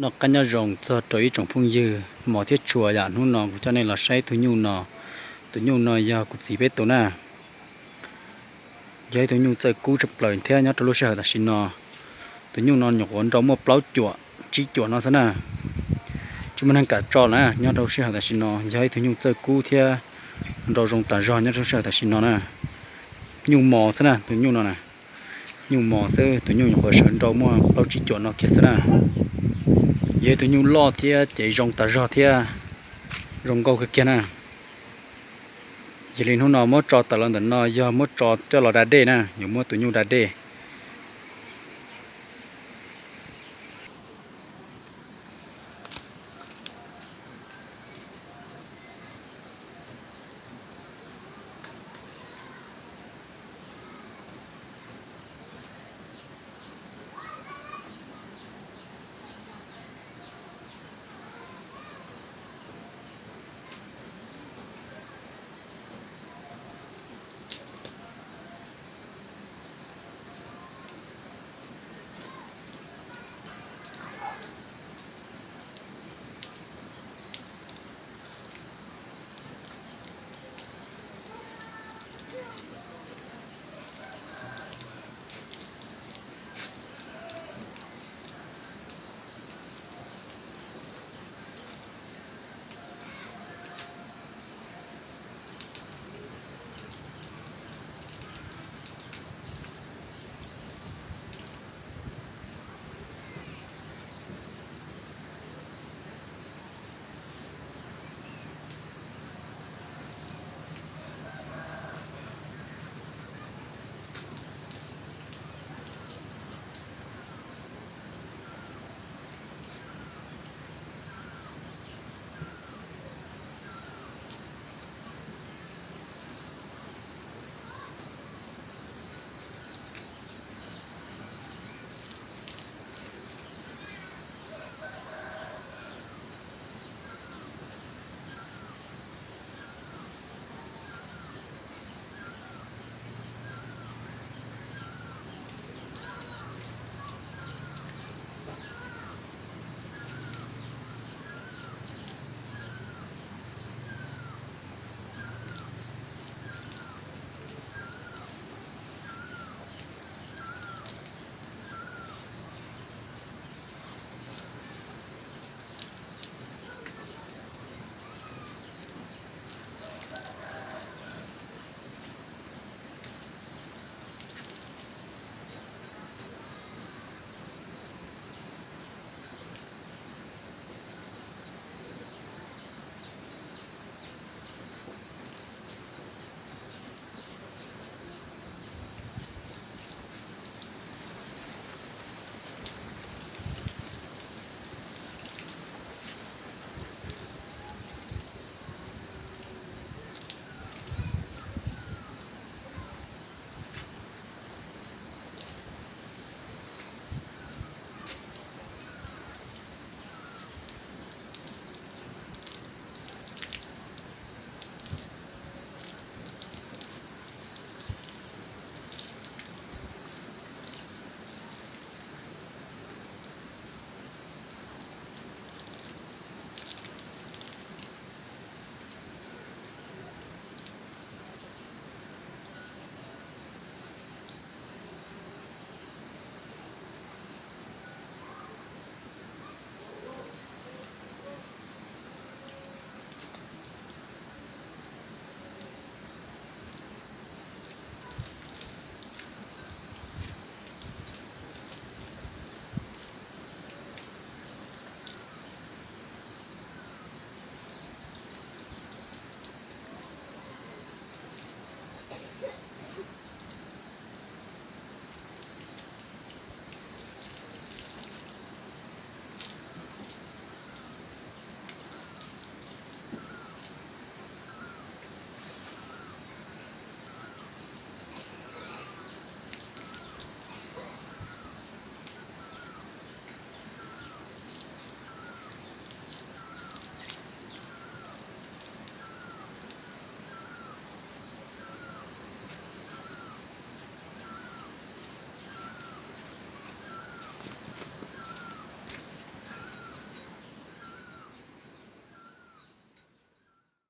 Noj qab nyob zoo txog rau ib tsoom phooj ywg mos thiab tshua yom. Hnub no kuv coj nej los saib tus nyuj no. Tus nyuj no yog kuv txiv peb tus na. Yog ib tug nyuj txawj kub tshaj plaws thiab nyob rau lub sij hawm tam sim no. Tus nyuj no nyuam qhuav nrau muaj plaub cuam tsib cuam no xwb na. Tsis muaj neeg kam tso na, nyob rau lub sij hawm tam sim no yog ib tug nyuj txawj kub thiab nrau zoo tas zog nyob rau lub sij hawm tam sim no na. Nyuj mos xwb na tus nyuj no na. Nyuj mos xwb, tus nyuj nyuam qhuav sawv nrau muaj plaub tsib cuam no kiag xwb na. Yog ib tug nyuj loj thiab ces zoo tas zog thiab zoo nkauj kawg kiag na. Yog li hnub no muab tso tawm los ntawm no yog muab tso coj los da dej na, yuav muab tus nyuj da dej.